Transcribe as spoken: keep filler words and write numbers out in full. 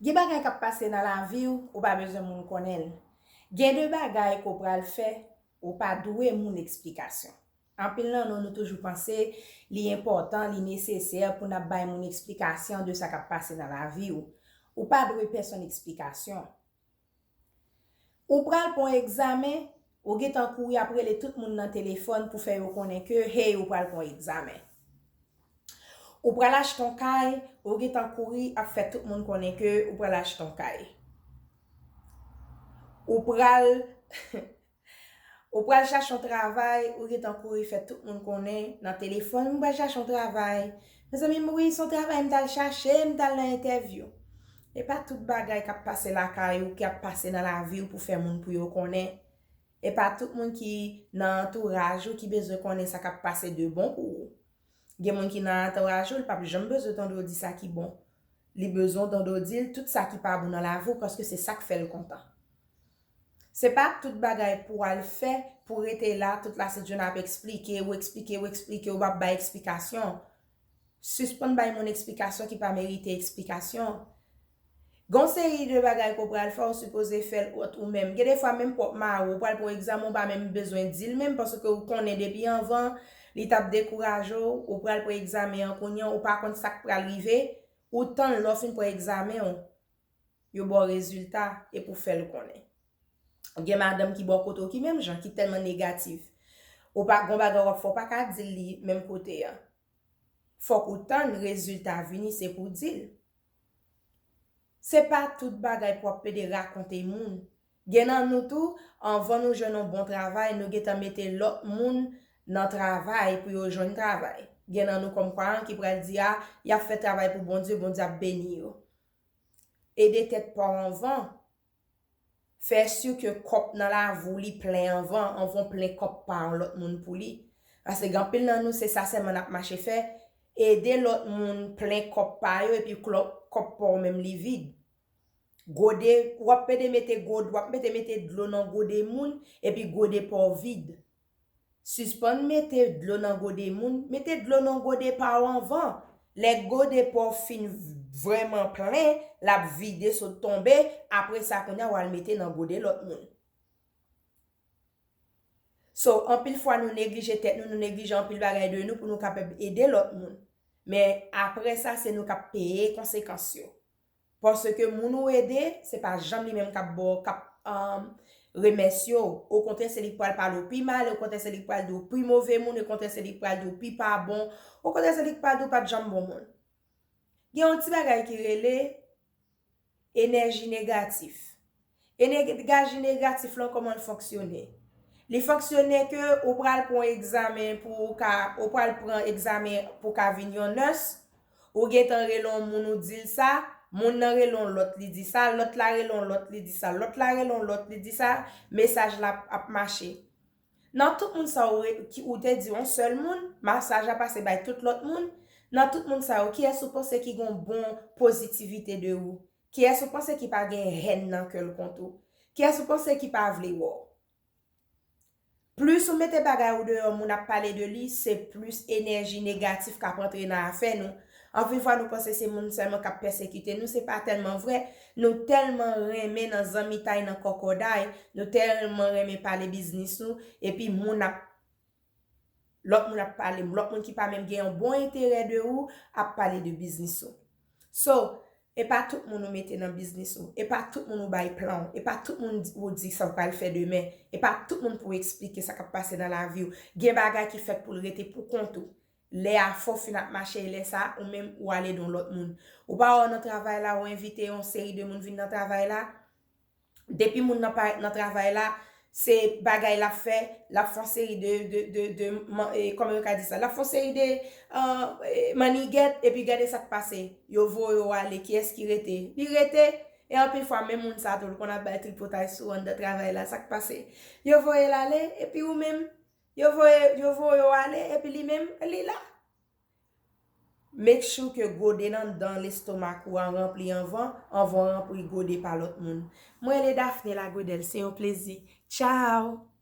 Gen bagay k ap pase nan lavi w, ou pa bezwen moun konnen l. Gen de bagay ke w pral fè, ou pa dwe moun eksplikasyon. Anpil nan nou, nou toujou panse li enpòtan, li nesesè pou n ap bay moun eksplikasyon de sa k ap pase nan lavi w. Ou pa dwe pèsonn eksplikasyon. Ou pral pran yon egzamen, ou gentan kouri ap rele tout moun nan telefòn pou fè yo konnen ke, hey, ou pral pran yon egzamen. Ou pral achte yon kay, ou gentan kouri ap fè tout moun konnen ke ou pral achte yon kay. Ou pral ou pral chache yon travay, ou gentan kouri fè tout moun konnen nan telefòn, ou pral chache yon travay. Mezanmi, m wi, se yon travay m t al chache, m t al nan entèvyou. E pa tout bagay k ap pase lakay ou, k ap pase nan lavi w pou fè moun pou yo konnen. E pa tout moun ki nan antouraj ou ki bezwen konnen sa k ap pase de bon pou ou. Gen moun ki nan antouraj ou, li p ap janm bezwen tande w di sa ki bon. Li bezwen w tande w di l tout sa ki pa bon nan lavi w, paske se sa k fè l kontan. Se pa tout bagay pou w al fè, pou w rete la, tout lasent jounen ap eksplike w, eksplike w, eksplike w, w ap bay eksplikasyon. Sispann bay moun eksplikasyon ki pa merite eksplikasyon. Gen yon seri de bagay ke w pral fè, ou sipoze fè l ou menm. Gen defwa, menm pwòp mari w, ou pral pran egzamen, ou pa menm bezwen di l menm, paske ou konnen depi anvan, li t ap dekouraje w, ou pral pran egzamen an kounye a, ou pa konn sa k pral rive, ou tann lè w fin pran egzamen w, yo ba w rezilta, epi w fè l konnen. Gen madanm ki bò kote w ki menm jan, ki tèlman negatif. Ou pa, gen bagay w ap fè, w pa ka di l li menm kote a. Fòk ou tann rezilta vini, se pou w di l. Se pa tout bagay pou w ap pede rakonte moun. Gen nan nou tou, anvan nou jwenn yon bon travay, nou gentan mete lòt moun nan travay pou yo jwenn travay. Gen nan nou kòmkwa ki pral di, a, y ap fè travay pou Bondye, Bondye ap beni yo. Ede tèt pa w anvan. Fè si ke kòp nan lavi w li plen anvan, anvan w plen kòp pa yon lòt moun pou li. Paske gen anpil nan nou, se sa sèlman n ap mache fè. Ede lòt moun plen kòp pa yo, epi kòp pa w menm li vid. Gode, w ap pede mete gode, w ap mete mete dlo nan gode moun, epi gode pa w vid. Sispann mete dlo nan gode moun, mete dlo nan gode pa w anvan. Lè gode pa w fin vrèman plen, l ap vide sot tonbe, apre sa kounye a w al mete nan gode lòt moun. So, anpil fwa nou neglije tèt nou, nou neglije anpil bagay de nou pou nou kapab ede lòt moun. Men apre sa, se nou k ap peye konsekans yo. Paske moun ou ede, se pa janm li menm k ap ba w, k ap, um, remèsye w. Okontrè, se li k pral pale w pi mal, okontrè, se li k pral di w pi move moun, okontrè, se li k pral di w pi pa bon, okontrè, se li k pral di w pa t janm bon moun. Gen yon ti bagay ki rele enèji negatif. Enèji negatif lan, kòman l fonksyone? Li fonksyone ke ou pral pran egzamen pou ou ka, ou pral pran egzamen pou ka vin yon nurse, ou gentan rele yon moun, ou di l sa, moun nan rele yon lòt, li di sa, lòt la rele yon lòt, li di sa, lòt la rele yon lòt, li di sa, mesaj la ap, ap mache. Nan tout moun sa ou re-, ki, ou te di yon sèl moun, mesaj la pase bay tout lòt moun, nan tout moun sa yo, kiyès ou panse ki gen yon bon pozitivite de ou? Kiyès ou panse ki pa gen hèn nan kè l kont ou? Kiyès ou panse ki pa vle wè w? Plis ou mete bagay ou deyò, moun ap pale de li, se plis enèji negatif k ap antre nan afè nou. Anpil fwa nou panse se moun sèlman k ap pèsekite nou, se pa tèlman vre. Nou tèlman renmen nan zanmitay, nan kòkòday, nou tèlman renmen pale biznis nou, epi moun ap, lòt moun ap pale, lòt moun ki pa menm gen yon bon enterè de ou ap pale de biznis ou. So, e pa tout moun ou mete nan biznis ou, e pa tout moun ou bay plan w, e pa tout moun di, ou di sa w pral fè demen, e pa tout moun pou w eksplike sa k ap pase nan lavi w. Gen bagay ki fèt pou l rete pou kont ou. Lè afè w fin ap mache, lè sa, ou menm ou ale don lòt moun. Ou pa wè w nan travay la, ou envite yon seri de moun vin nan travay la, depi moun nan parèt nan travay la, se bagay l ap fè, l ap fè yon seri de, de, de, de, man-, e, kòman yo ka di sa? L ap fè yon seri de, an, e, mannigèt, epi gade sa k pase. Yo voye w ale, kiyès ki rete? Li rete, e anpil fwa, menm moun sa tou, l konn ap bay tripotay sou anndan travay la, sa k pase? Yo voye l ale, epi ou menm, yo voye, yo voye w ale, epi li menm, li la. Make sure ke gode nan anndan lestomak ou a ranpli anvan, anvan w ranpli gode pa lòt moun. Mwen rele Daphné Lagredelle, se yon plezi. Tchao!